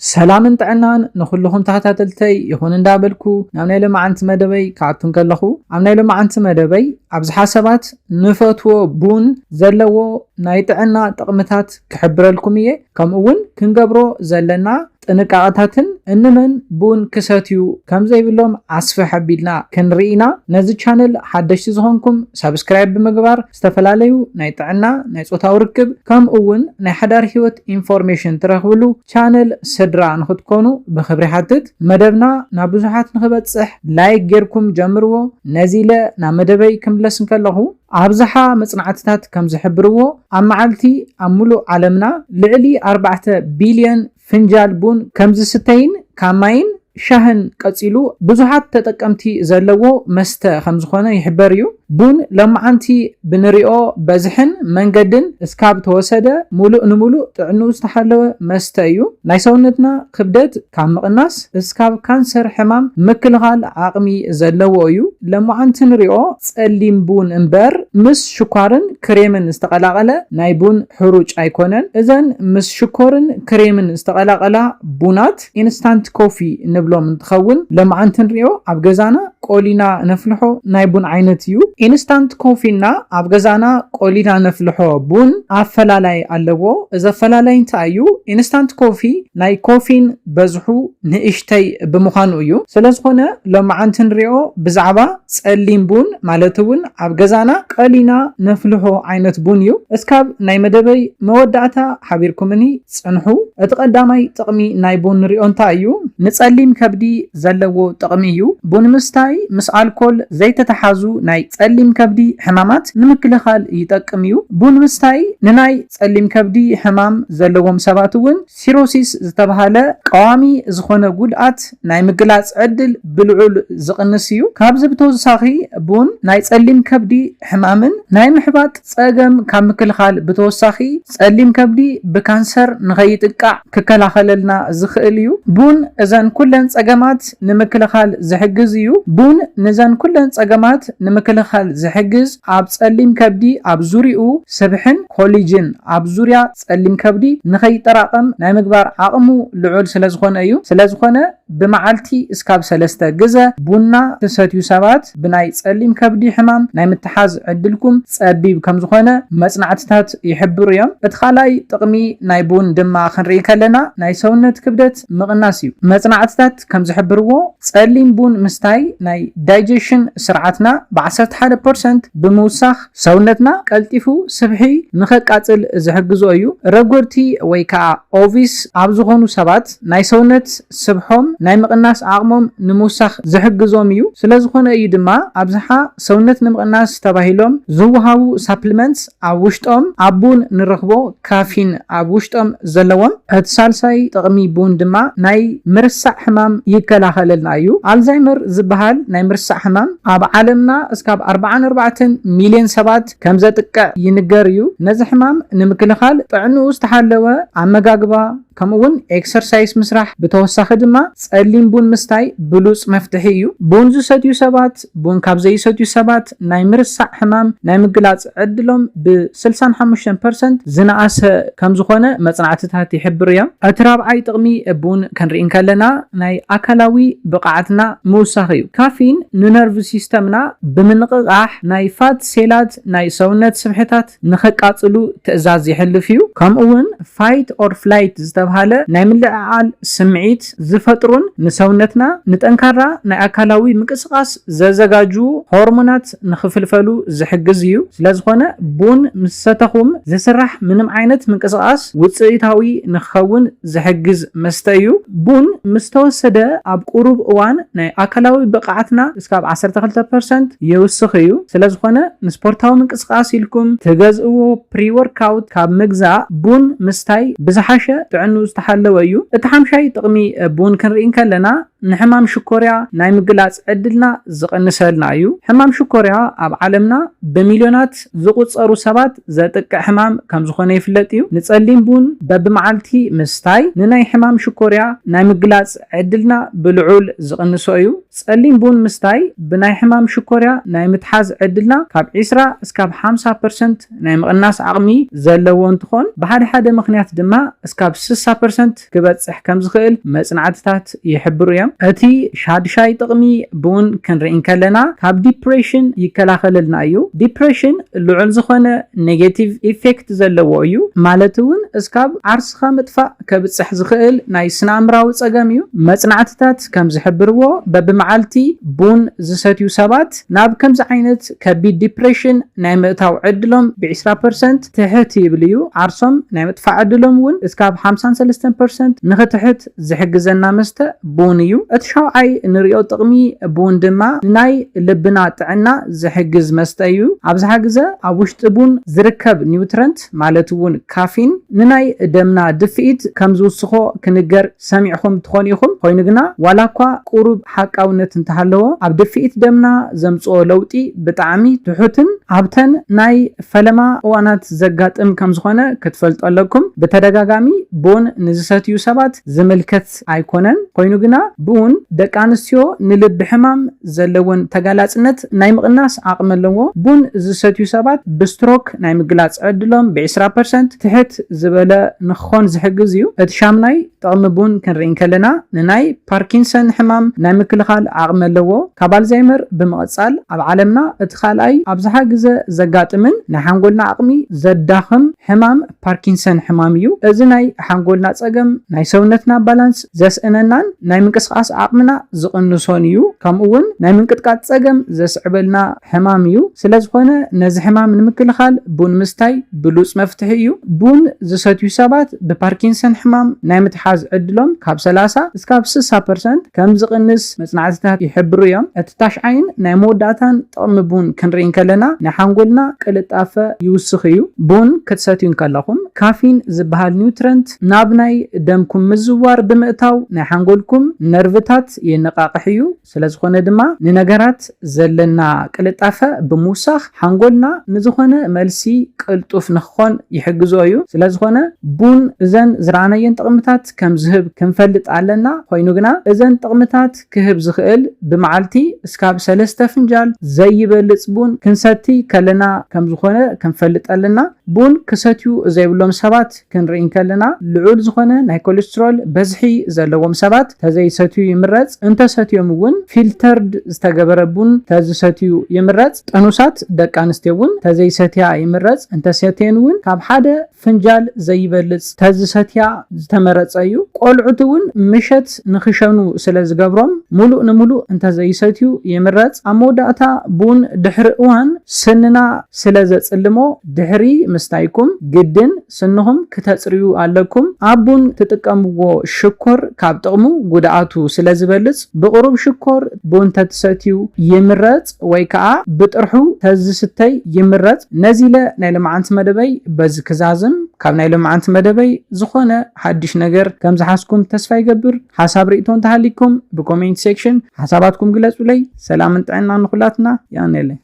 ሰላምን ጥዕናን ንኹልኹም ተኸታተልተይ ይኹን እንዳበልኩ ናብ ናይ ሎማዓንቲ መደበይ ክኣቱ እንከለኹ፣ ኣብ ናይ ሎማዓንቲ መደበይ ኣብዝሓ ሰባት ንፈትዎ ቡን ዘለዎ ናይ ጥዕና ጥቕምታት ክሕብረልኩም እየ። ከምኡ እውን ክንገብሮ ዘለና ጥንቃቐታትን እንመን ቡን ክሰትዩ ከም ዘይብሎም ኣስፍሕ ኣቢልና ክንርኢ ኢና። ነዚ ቻነል ሓደሽቲ ዝኾንኩም ሳብስክራይብ ብምግባር ዝተፈላለዩ ናይ ጥዕና፣ ናይ ጾታዊ ርክብ ከምኡ እውን ናይ ሓዳር ህይወት ኢንፎርሜሽን ትረኽብሉ ቻነል ስድራ ንኽትኮኑ ብኽብሪ ሓትት። መደብና ናብ ብዙሓት ንኽበጽሕ ላይክ ጌርኩም ጀምርዎ። ነዚ ኢለ ናብ መደበይ ክምለስ እንከለኹ፣ ኣብዝሓ መጽናዕትታት ከም ዝሕብርዎ፣ ኣብ መዓልቲ ኣብ ሙሉእ ዓለምና ልዕሊ ኣርባዕተ ቢልዮን ፍንጃል ቡን ከም ዝስተይን ካብ ማይን ሻህን ቀጺሉ ብዙሓት ተጠቀምቲ ዘለዎ መስተ ከም ዝኾነ ይሕበር እዩ። ቡን ሎማዓንቲ ብንሪኦ በዝሕን መንገድን እስካብ ተወሰደ፣ ሙሉእ ንሙሉእ ጥዕንኡ ዝተሓለወ መስተ እዩ። ናይ ሰውነትና ክብደት ካብ ምቕናስ እስካብ ካንሰር ሕማም ምክልኻል ዓቕሚ ዘለዎ እዩ። ሎማዓንቲ ንሪኦ ጸሊም ቡን እምበር፣ ምስ ሽኳርን ክሬምን ዝተቐላቐለ ናይ ቡን ሕሩጭ ኣይኮነን። እዘን ምስ ሽኮርን ክሬምን ዝተቐላቐላ ቡናት ኢንስታንት ኮፊ ንብሎም እንትኸውን፣ ሎማዓንቲ ንሪኦ ኣብ ገዛና ቆሊና ነፍልሖ ናይ ቡን ዓይነት እዩ። ኢንስታንት ኮፊና ኣብ ገዛና ቆሊና ነፍልሖ ቡን ኣፈላላይ ኣለዎ። እዚ ኣፈላላይ እንታይ እዩ? ኢንስታንት ኮፊ ናይ ኮፊን በዝሑ ንእሽተይ ብምዃኑ እዩ። ስለ ዝኾነ ሎማዓንቲ ንሪኦ ብዛዕባ ጸሊም ቡን፣ ማለት እውን ኣብ ገዛና ቀሊና ነፍልሖ ዓይነት ቡን እዩ። እስካብ ናይ መደበይ መወዳእታ ሓቢርኩምኒ ጽንሑ። እቲ ቀዳማይ ጥቕሚ ናይ ቡን ንሪኦ እንታይ እዩ? ንጸሊም ከብዲ ዘለዎ ጥቕሚ እዩ። ቡን ምስታይ ምስ ኣልኮል ዘይተተሓዙ ናይ ጸሊም ከብዲ ሕማማት ንምክልኻል ይጠቅም እዩ። ቡን ምስታይ ንናይ ጸሊም ከብዲ ሕማም ዘለዎም ሰባት እውን ሲሮሲስ ዝተባህለ ቀዋሚ ዝኾነ ጉድኣት ናይ ምግላጽ ዕድል ብልዑል ዝቕንስ እዩ። ካብዚ ብተወሳኺ ቡን ናይ ጸሊም ከብዲ ሕማምን ናይ ምሕባጥ ጸገም ካብ ምክልኻል ብተወሳኺ፣ ጸሊም ከብዲ ብካንሰር ንኸይጥቃዕ ክከላኸለልና ዝኽእል እዩ። ቡን እዘን ኩለን ጸገማት ንምክልኻል ዝሕግዝ እዩ። ቡን ንዘን ኩለን ጸገማት ንምክልኻል ዝሕግዝ፣ ኣብ ጸሊም ከብዲ ኣብ ዙሪኡ ስብሕን ኮሊጅን ኣብ ዙርያ ጸሊም ከብዲ ንኸይጠራቐም ናይ ምግባር ዓቕሙ ልዑል ስለ ዝኾነ እዩ። ስለ ዝኾነ ብመዓልቲ እስካብ ሰለስተ ግዘ ቡና ትሰትዩ ሰባት ብናይ ጸሊም ከብዲ ሕማም ናይ ምትሓዝ ዕድልኩም ጸቢብ ከም ዝኾነ መጽናዕትታት ይሕብሩ እዮም። እቲ ካልኣይ ጥቕሚ ናይ ቡን ድማ ክንርኢ ከለና ናይ ሰውነት ክብደት ምቕናስ እዩ። መጽናዕትታት ከም ዝሕብርዎ ጸሊም ቡን ምስታይ ናይ ዳይጀሽን ስርዓትና ብ ዓሰርተ ሓደ ፐርሰንት ብምውሳኽ ሰውነትና ቀልጢፉ ስብሒ ንኸቃጽል ዝሕግዞ እዩ። ረጎድቲ ወይ ከዓ ኦቪስ ኣብ ዝኾኑ ሰባት ናይ ሰውነት ስብሖም ናይ ምቕናስ ዓቕሞም ንምውሳኽ ዝሕግዞም እዩ። ስለ ዝኾነ እዩ ድማ ኣብዝሓ ሰውነት ንምቕናስ ተባሂሎም ዝወሃቡ ሳፕሊመንትስ ኣብ ውሽጦም ኣብ ቡን ንረኽቦ ካፊን ኣብ ውሽጦም ዘለዎም። እቲ ሳልሳይ ጥቕሚ ቡን ድማ ናይ ምርሳዕ ሕማም ይከላኸለልና እዩ። ኣልዛይመር ዝበሃል ናይ ምርሳዕ ሕማም ኣብ ዓለምና እስካብ ኣርባዓን ኣርባዕተን ሚልዮን ሰባት ከም ዘጥቅዕ ይንገር እዩ። ነዚ ሕማም ንምክልኻል ጥዕንኡ ዝተሓለወ ኣመጋግባ ከምኡ እውን ኤክሰርሳይስ ምስራሕ፣ ብተወሳኺ ድማ ጸሊም ቡን ምስታይ ብሉጽ መፍትሒ እዩ። ቡን ዝሰትዩ ሰባት ቡን ካብ ዘይሰትዩ ሰባት ናይ ምርሳዕ ሕማም ናይ ምግላጽ ዕድሎም ብ ስልሳን ሓሙሽተን ፐርሰንት ዝነኣሰ ከም ዝኾነ መጽናዕትታት ይሕብሩ እዮም። እቲ ራብዓይ ጥቕሚ ቡን ክንርኢ እንከለና ናይ ኣካላዊ ብቕዓትና ምውሳኽ እዩ። ካፊን ንነርቭ ሲስተምና ብምንቕቓሕ ናይ ፋት ሴላት ናይ ሰውነት ስብሕታት ንኸቃጽሉ ትእዛዝ የሕልፍ እዩ። ከምኡ እውን ፋይት ኦር ፍላይት ዝተብሃለ ናይ ምልዕዓል ስምዒት ዝፈጥሩን ንሰውነትና ንጠንካራ ናይ ኣካላዊ ምንቅስቓስ ዘዘጋጅዉ ሆርሞናት ንኽፍልፈሉ ዝሕግዝ እዩ። ስለ ዝኾነ ቡን ምስ ሰተኹም ዝስራሕ ምንም ዓይነት ምንቅስቓስ ውፅኢታዊ ንክኸውን ዝሕግዝ መስተ እዩ። ቡን ምስ ተወሰደ ኣብ ቁሩብ እዋን ናይ ኣካላዊ ብቕዓትና እስካብ ዓሰርተ ክልተ ፐርሰንት ይውስኽ እዩ። ስለ ዝኾነ ንስፖርታዊ ምንቅስቓስ ኢልኩም ትገዝእዎ ፕሪ ወርክኣውት ካብ ምግዛእ ቡን ምስታይ ብዝሓሸ ጥዕንኡ ዝተሓለወ እዩ። እቲ ሓምሻይ ጥቕሚ ቡን ክንርኢ እንከለና ንሕማም ሽኮርያ ናይ ምግላጽ ዕድልና ዝቕንሰልና እዩ። ሕማም ሽኮርያ ኣብ ዓለምና ብሚልዮናት ዝቑጸሩ ሰባት ዘጥቅዕ ሕማም ከም ዝኾነ ይፍለጥ እዩ። ንጸሊም ቡን በብመዓልቲ ምስታይ ንናይ ሕማም ሽኮርያ ናይ ምግላጽ ዕድልና ብልዑል ዝቕንሶ እዩ። ጸሊም ቡን ምስታይ ብናይ ሕማም ሽኮርያ ናይ ምትሓዝ ዕድልና ካብ ዒስራ እስካብ ሓምሳ ፐርሰንት ናይ ምቕናስ ዓቕሚ ዘለዎ እንትኾን፣ ብሓደ ሓደ ምኽንያት ድማ እስካብ ስሳ ፐርሰንት ክበፅሕ ከም ዝኽእል መፅናዕትታት ይሕብሩ እዮም። እቲ ሻድሻይ ጥቕሚ ቡን ክንርኢ እንከለና ካብ ዲፕሬሽን ይከላኸለልና እዩ። ዲፕሬሽን ልዑል ዝኾነ ኔጌቲቭ ኢፌክት ዘለዎ እዩ። ማለት እውን እስካብ ዓርስኻ ምጥፋእ ከብፅሕ ዝኽእል ናይ ስነ ኣእምራዊ ፀገም እዩ። መፅናዕትታት ከም ዝሕብርዎ በብመዓልቲ ቡን ዝሰትዩ ሰባት ናብ ከምዚ ዓይነት ከቢድ ዲፕሬሽን ናይ ምእታው ዕድሎም ብ ዒስራ ፐርሰንት ትሕት ይብል እዩ። ዓርሶም ናይ ምጥፋእ ዕድሎም እውን እስካብ ሓምሳን ሰለስተን ፐርሰንት ንኽትሕት ዝሕግዘና መስተ ቡን እዩ። እቲ ሻውዓይ ንሪኦ ጥቕሚ ቡን ድማ ንናይ ልብና ጥዕና ዝሕግዝ መስተ እዩ። ኣብዝሓ ግዘ ኣብ ውሽጢ ቡን ዝርከብ ኒውትረንት ማለት እውን ካፊን ንናይ ደምና ድፍኢት ከም ዝውስኾ ክንገር ሰሚዕኹም ትኾኑ ኢኹም። ኮይኑ ግና ዋላ እኳ ቁሩብ ሓቃውነት እንተሃለዎ ኣብ ድፍኢት ደምና ዘምፅኦ ለውጢ ብጣዕሚ ትሑትን ኣብተን ናይ ፈለማ እዋናት ዘጋጥም ከም ዝኾነ ክትፈልጡ ኣለኩም። ብተደጋጋሚ ቡን ንዝሰትዩ ሰባት ዝምልከት ኣይኮነን። ኮይኑ ግና ቡን ደቂ ኣንስትዮ ንልቢ ሕማም ዘለወን ተጋላፅነት ናይ ምቕናስ ዓቕሚ ኣለዎ። ቡን ዝሰትዩ ሰባት ብስትሮክ ናይ ምግላፅ ዕድሎም ብ ዒስራ ፐርሰንት ትሕት ዝበለ ንክኾን ዝሕግዝ እዩ። እቲ ሻምናይ ጥቕሚ ቡን ክንርኢ እንከለና ንናይ ፓርኪንሰን ሕማም ናይ ምክልኻል ዓቕሚ ኣለዎ። ካብ ኣልዛይመር ብምቕፃል ኣብ ዓለምና እቲ ካልኣይ ኣብዝሓ ግዘ ዘጋጥምን ናይ ሓንጎልና ዓቕሚ ዘዳኽም ሕማም ፓርኪንሰን ሕማም እዩ። እዚ ናይ ሓንጎልና ፀገም ናይ ሰውነትና ባላንስ ዘስእነናን ናይ ምንቅስቃስ ዓቕምና ዝቕንሶን እዩ። ከምኡ እውን ናይ ምንቅጥቃጥ ፀገም ዘስዕበልና ሕማም እዩ። ስለዝኾነ ነዚ ሕማም ንምክልኻል ቡን ምስታይ ብሉፅ መፍትሒ እዩ። ቡን ዝሰትዩ ሰባት ብፓርኪንሰን ሕማም ናይ ምትሓዝ ዕድሎም ካብ ሰላሳ እስካብ ስሳ ፐርሰንት ከም ዝቕንስ መፅናዕትታት ይሕብሩ እዮም። እቲ ታሽዓይን ናይ መወዳእታን ጥቕሚ ቡን ክንርኢ እንከለና ናይ ሓንጎልና ቅልጣፈ ይውስኽ እዩ። ቡን ክትሰትዩ እንከለኹም ካፊን ዝበሃል ኒውትረንት ናብ ናይ ደምኩም ምዝዋር ብምእታው ናይ ሓንጎልኩም ነርቭታት የነቃቕሕ እዩ። ስለዝኾነ ድማ ንነገራት ዘለና ቅልጣፈ ብምውሳኽ ሓንጎልና ንዝኾነ መልሲ ቅልጡፍ ንክኾን ይሕግዞ እዩ። ስለዝኾነ ቡን እዘን ዝረኣናየን ጥቕምታት ከም ዝህብ ክንፈልጥ ኣለና። ኮይኑ ግና እዘን ጥቕምታት ክህብ ዝኽእል ብመዓልቲ እስካብ ሰለስተ ፍንጃል ዘይበልፅ ቡን ክንሰቲ ከለና ከም ዝኾነ ክንፈልጥ ኣለና። ቡን ክሰትዩ ዘይብሎም ሰባት ክንርኢ እንከለና ልዑል ዝኾነ ናይ ኮሌስትሮል በዝሒ ዘለዎም ሰባት ተዘይሰትዩ ይምረፅ። እንተሰትዮም እውን ፊልተርድ ዝተገበረ ቡን ተዝሰትዩ ይምረፅ። ጠኑሳት ደቂ ኣንስትዮ እውን ተዘይሰትያ ይምረፅ። እንተሰትየን እውን ካብ ሓደ ፍንጃል ዘይበልፅ ተዝሰትያ ዝተመረፀ እዩ። ቆልዑት እውን ምሸት ንክሸኑ ስለ ዝገብሮም ሙሉእ ንሙሉእ እንተዘይሰትዩ ይምረፅ። ኣብ መወዳእታ ቡን ድሕሪ እዋን ስንና ስለ ዘፅልሞ ድሕሪ ምስታይኩም ግድን ስንኹም ክተፅርዩ ኣለኩም። ኣብ ቡን ትጥቀምዎ ሽኮር ካብ ጥቕሙ ጉድኣቱ ስለ ዝበልፅ ብቕሩብ ሽኮር ቡን ተትሰትዩ ይምረፅ ወይ ከዓ ብጥርሑ ተዝስተይ ይምረፅ። ነዚ ኢለ ናይ ሎማዓንቲ መደበይ በዚ ክዛዝም። ካብ ናይ ሎማዓንቲ መደበይ ዝኾነ ሓድሽ ነገር ከም ዝሓዝኩም ተስፋ ይገብር። ሓሳብ ርእቶ እንተሃሊኩም ብኮሜንት ሴክሽን ሓሳባትኩም ግለፁለይ። ሰላምን ጥዕናን ንኹላትና። የቐንየለይ።